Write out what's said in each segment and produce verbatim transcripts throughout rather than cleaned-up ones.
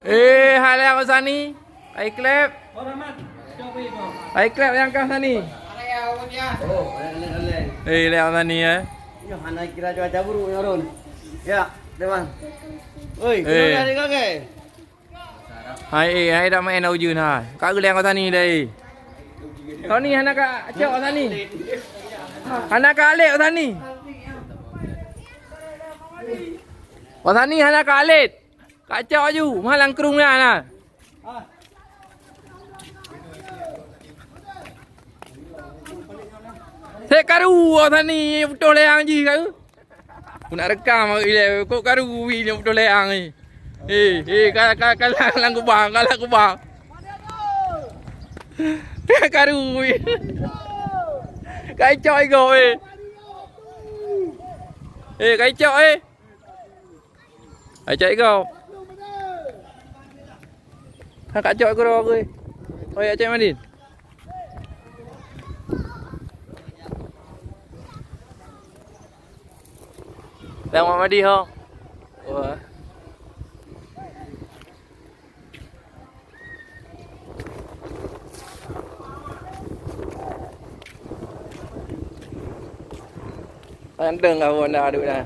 Eh, hai lé Abang Sani. Hai klep. Hai klep nyang kah Sani. Eh, lé Abang Sani eh. Nyoe hana kira cuaca buruk nyoe, Ron. Ya, Dewan. Oi, Eh. kenapa hari kau, guys? Hai, eh, hai dak main ujeuen hai. Ka geuleng Abang Sani dah, eh. Sani hana ka cok Sani. Hana ka alet Sani. Abang Sani hana ka alet. Kacok aju, malang krueng na na. Sek karu Abang Sani putôh leang jih ka. Aku nak rekam ilèe kok karu wi nyang putôh leang ni. Eh, eh, ka ka ka lang lang kubang, ka lang kubang. Karu wi. Kacok igo eh. Eh, kacok eh. Acok igo. Ha kacok guru aku. Oi acok Madin. Dah Mak Madi ho. Wah. Ganteng lah Honda duek dah.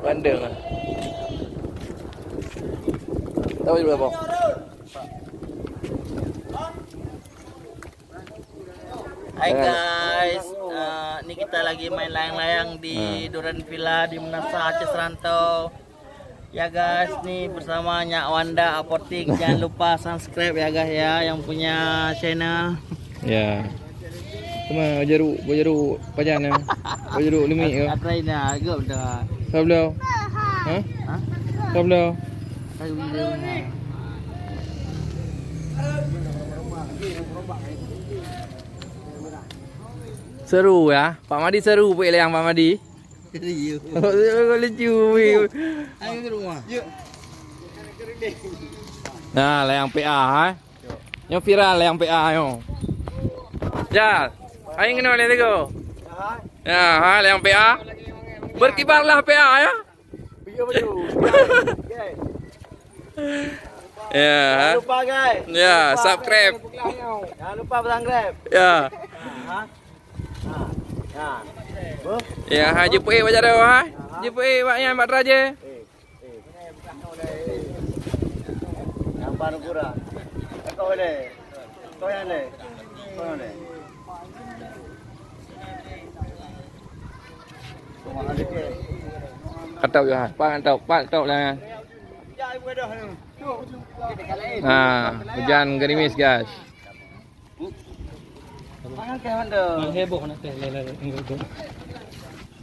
Ganteng lah. Tahu juga bang. Hai guys, uh, ni kita lagi main layang-layang di Duren Villa di Meunasah Aceh Serantau. Ya guys, ni bersama Nyak Wanda Apotik. Jangan lupa subscribe ya guys ya, yang punya channel. Ya. Cuma jeruk, jeruk pajan ya. Jeruk limit ke? Aku ini agak dah. Sablo. Ha? Ha? Sablo. Aku ini. Seru ya. Pak Madi seru peuet lé nyang Pak Madi. Serius. Lucu weh. Ayo ke rumah. Nah, layang P A hai. Nyoe viral layang P A nyoe. Ya. Hai ngeno lé tigo. Ya, ha layang P A. Berkibarlah P A ya. Ya. Jangan lupa guys. Ya, subscribe. Jangan lupa subscribe. Ya. Ha? Ha. Ya. Apa? Ya, ha jipeuék bak jaroe ha. Jipeuék bak nyan bak draje. Eh, eh. Nampak nukura. Kau ni. Kau yang ni. Kau yang ni. Katau ya, pak katau, pak katau lah. Ha, hujan gerimis guys. Heboh nak teh lele.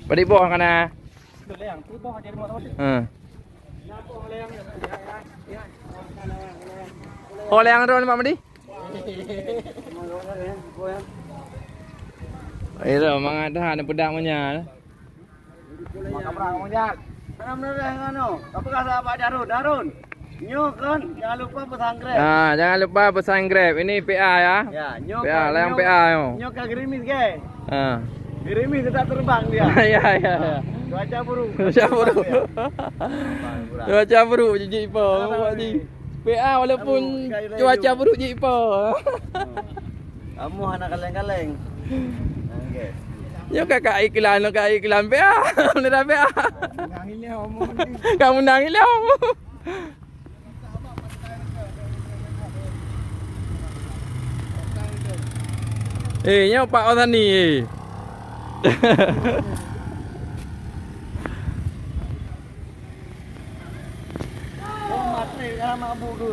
Badi boh kana. Ha. Oh, lé nyang ron Pak Madi. Ayo, mangat dah ada pedak manyal. Maka perang mujak. Mana menurut yang anu? Apa kata Pak Darun? Darun. Nyoe kan jangan lupa pesan Grab. Ah, jangan lupa pesan Grab. Ini P A ya. Ya, nyoe P A kan, lah yang nyoe, P A nyoe. Nyoe kan gerimis ke? Ah. Gerimis tetap terbang dia. Ya, ya, ya. Cuaca buruk. Cuaca buruk. Cuaca buruk jijik ipo. Apa ni? P A walaupun cuaca buruk jijik ipo. Kamu hana kaleng-kaleng. Okey. Nyoe ka, ka iklan, ka iklan P A. Beneran P A. Menang ilé omong ni. Kamu menang ilé omong. Eh, nyoe Pak Osani, eh. Oh, mati dah mabuk tu.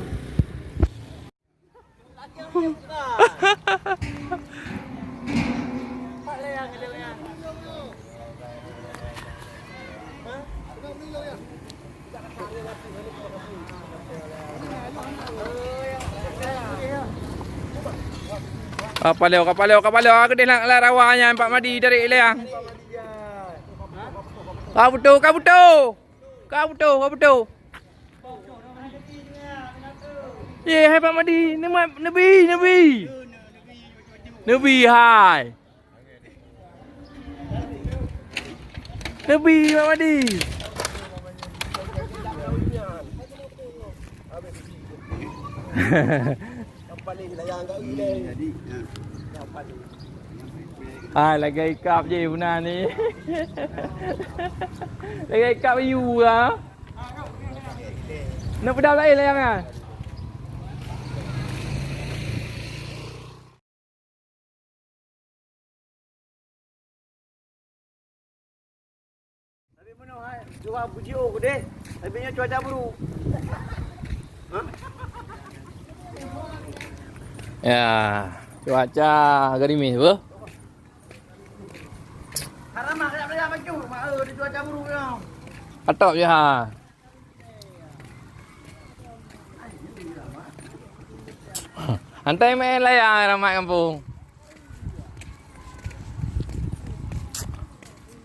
Kapal leo, kapal leo, kapal leo. Aku dah nak lam rawa nyan, Pak Madi dari Ileang. Ka beutôi, ka beutôi. Ka beutôi, ka beutôi. Ye, hai Pak Madi, neumat neubi, neubi. Neubi hai. Neubi Pak Madi. Yang paling layang kat gila. Jadi, ha. Yang paling. Ah, lagèe ikap je beuna ni. Lagèe ikap you ah. Nak peudau laén layang ah. Tapi meunoe hai, cuaca bujur keudeh, tapi nyoe cuaca buruk. Ha? Ya, cuaca gerimis beuh. Haram ah, kejap-kejap baju, mak, eh, ada cuaca buruk nyoe. Atop je ha. Hantai main layang ramai kampung.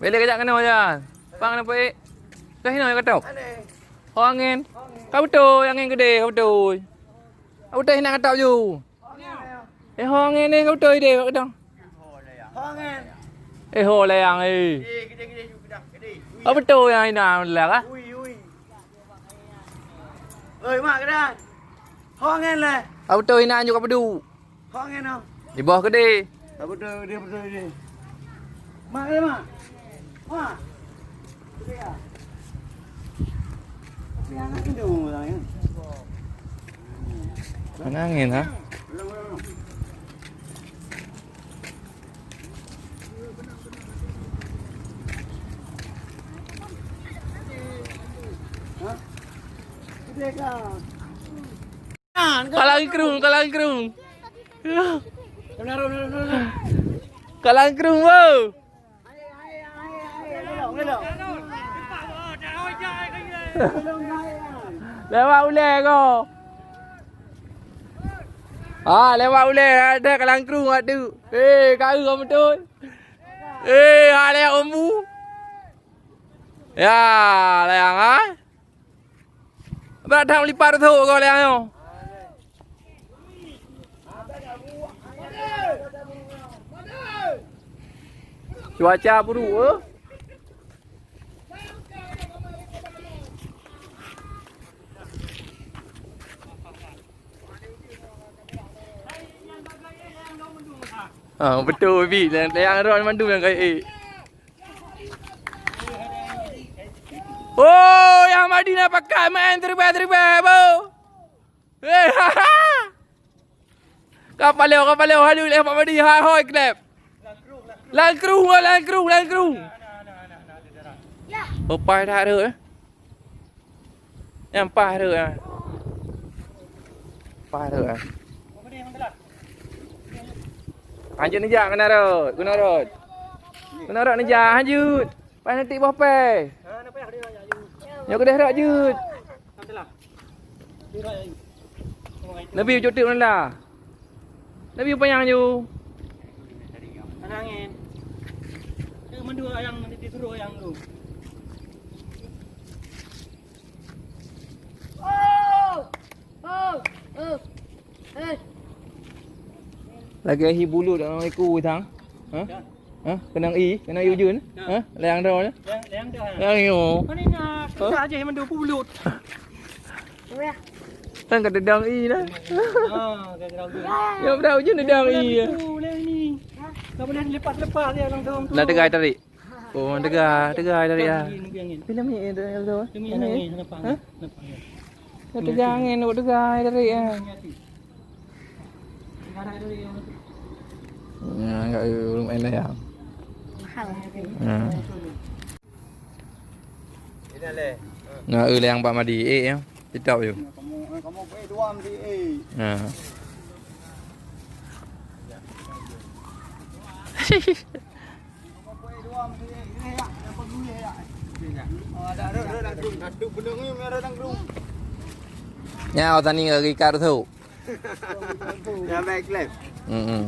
Bèk lé kajak keunoe jan. Pang na peuék. Dah hinoe ka tôp. Ho angén. Ka beutôi angén keudeh, ka beutôi. Ka beutôi hinan ka tôp ju. Eh ho angén ni ka beutôi deh ka tôp. Eh ho layang eh. Ka beutôi nyang hinan lah kah? Oi, mak, keudaan. Ho angén lé. Ka beutôi hinan ju ka peuduek. Ho angén ho. Di bawah keudeh. Ka beutôi, keudeh, beutôi, keudeh. Mak, keudeh, mak. Mak. Keudeh, ya. Tapi angén tu, angén. Mana angén, ha? Belum, belum, belum. Kalang krung, kalang krung. Kalang krung, wo. Lewat ulèe ko. Ah, lewat ulèe ada kalang krung atu. Eh, kau betul. Eh, ada yang umbu. Ya, layang ah. Brat tham lipat tu kau layang nyoe. Cuaca buruk eh. Ha, betul bi, layang, layang ron mandum nyang kai. Oh, nyang Madinah pakat main teribah-teribah, bo. Eh, ha, ha. Kapal lewat, kapal lewat, halu lewat Pak Madi, hai hoi klep. Langkrung, langkrung, langkrung. Pepai tak ada eh. Nyang paih tu ah. Paih tu ah. Hanjeuet neujak keunan rot, keunan rot. Keunan rot neujak hanjeuet. Paih nanti boh pèh. Nyoe keudeh rot jeuet. Nabi ujoe teuk neula. Nabi panyang ju. Tanangin. Dia mandua yang disuruh yang tu. Oh! Oh! Oh! Eh! Lagèe hi bulut dalam iku tang. Ha? Ha? Keunong i, keunong i ujeuen. Ha? Layang droe. Layang, layang dah. Layang yo. Mana nak? Ha? Kita aja yang mandua bulut. Kan kata dang i lah. Ha, kata dang i. Ya, berapa ujeuen dang i. Boleh ni. Tak boleh lepas-lepas dia langsung tu. Lah tegai tarik. Oh, tegai, tegai dari ah. Film ni eh, tu tu. Demi angin lepas. Ha? Lepas. Tegai angin, oh, tegai dari ah. Ya, enggak belum main dah ya. Mahal. Ha. Nah, eh, yang Pak Madi, eh, ya. Tetap je. Kamu, eh, kamu pergi dua mesti, eh. Ha. Nya, awak tani ngeri kar tu. Ya, baik, Clem. Hmm. Hmm.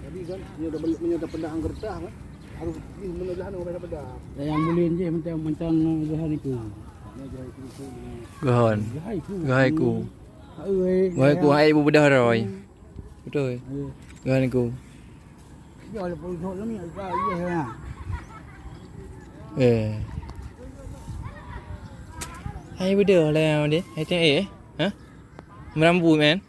Jadi kan, nyoe dah balik, nyoe dah pedah angkertah kan. Harus pergi mana dah, mana dah pedah. Yang buleuen je macam, macam dah hari tu. Gahon. Gahai ku. Gahai ku. Hai, hai. Gahai ku, hai ibu bedah roi. Betul. Gahai ku. Dia ada pun sok lagi, ada iya lah. Eh. Hai beudôh lah yang deh. Hai tengok eh. Ha? Meurambui man.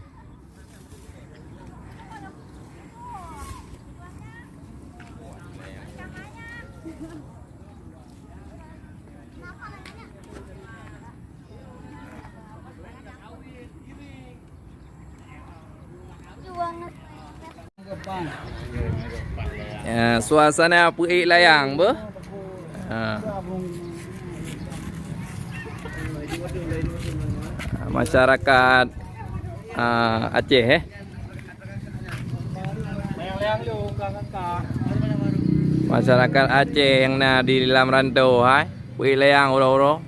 Ya, suasana peuék layang beuh. Ha. Masyarakat, ah, Aceh, eh. Masyarakat Aceh nyang na di lam rantau, hai. Peuék layang uroe-uroe.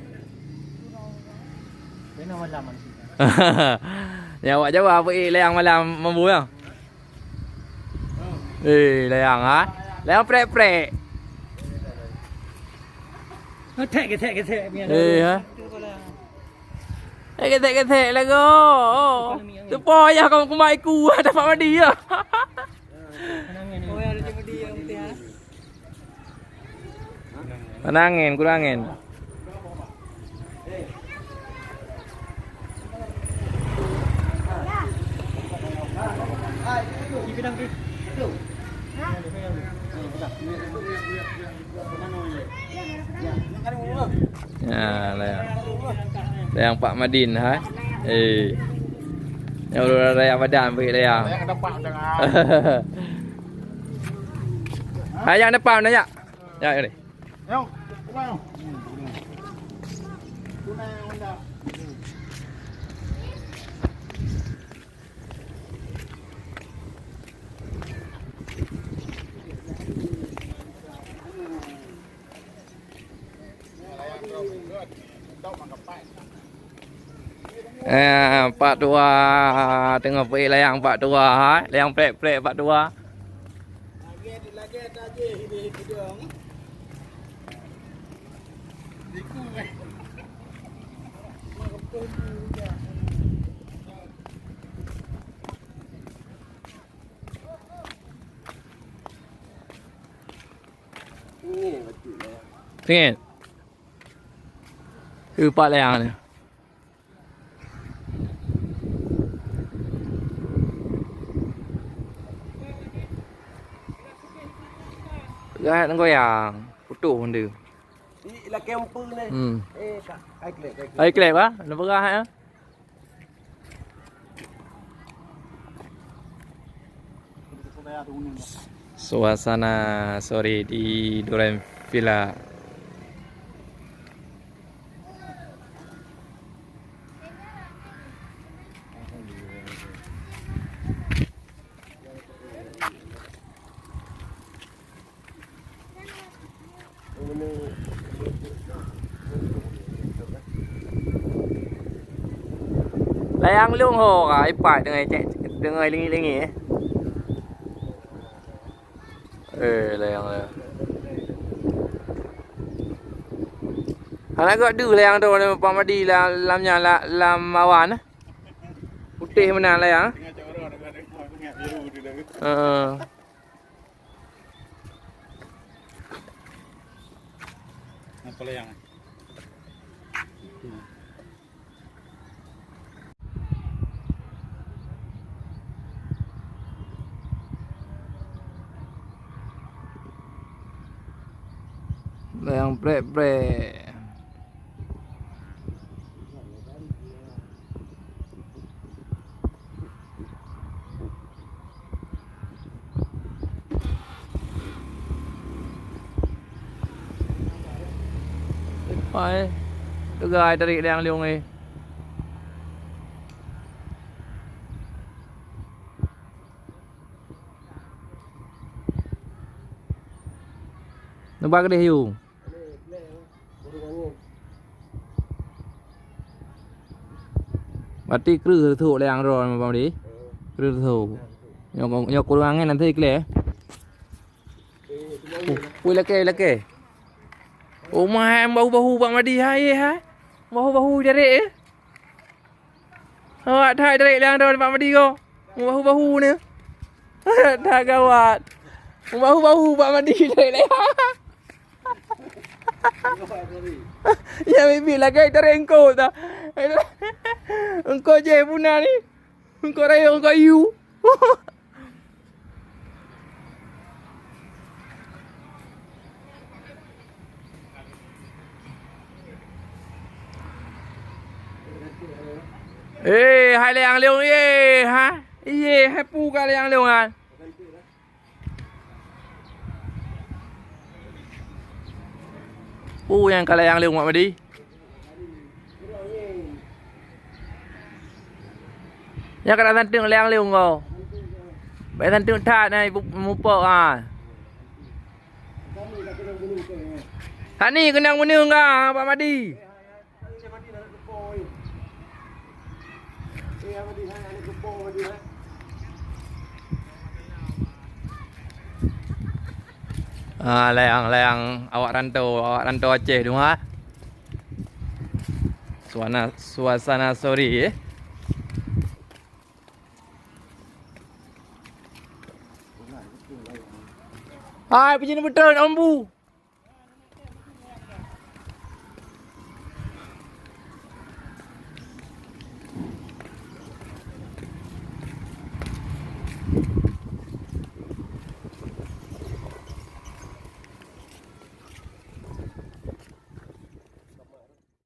Nyan awak Jawa peuék layang malam mambu nyan. Eh, layang ha. Layang prek-prek. Getek, getek, getek. Eh, ha. Eh, getek-getek lagoe. Teupo yah kamu kumat iku dapat mandi ya. Mana angin, kurang angin. Ya, layang. Layang Pak Madin, ha? Eh. Yang udah raya badan bagi layang. Ayah depan dah, ya. Ya, ini. Eh, Pak Tua, teungoh peuék layang Pak Tua, ha? Layang prek-prek Pak Tua. Teungoh. Teumpat layang ni. Peugah goyang, putôh benda. Di lakée empeue ni. Hmm. Eh, ka, ai klek, ai klek. Ai klek bah, na peugah ya. Suasana sore di Duren Villa. Layang lôn ho ka ipat deungon cek, deungon lingi-lingi, eh. Eh, layang, layang. Hana gok deuh layang tu, Pak Madi lam, lam nyan, la-, lam awan, eh. Putéh meunan layang. Heeh. Apa layang? Layang prek-prek. Pai, teuga tarék layang lôn, eh. Neuba keudeh yue. Berarti kreueh teuthok lé anggô droe, Bang Di. Kreueh teuthok. Nyoe, nyoe kurang angén nanti kleh. Uh, pui lakée, lakée. Oh, mai bahu-bahu Bang Madi hai, hai. Bahu-bahu jarék, eh. Awak that dari Leandro Pak Madi ko. Bahu-bahu ni. Dah gawat. Bahu-bahu Pak Madi dari Leandro. Ya bibi lagèe tarek eungkôt ta. Eungkôt jih puna ni. Eungkôt rayong eungkôt yu. Eh, hai lé nyang lôn, ye, ha? Ye, hai pu ka lé nyang lôn, ha? Peue nyang ka layang lé umat Madi? Nyang ka santeueng layang lé uroe. Bèk santeueng that na mupok ha. Hani keunong bunoe ka Pak Madi. Ah, layang-layang awak rantau, awak rantau Aceh tu ha. Suasana, suasana sore eh. Hai, pijin beutôi, Ombu.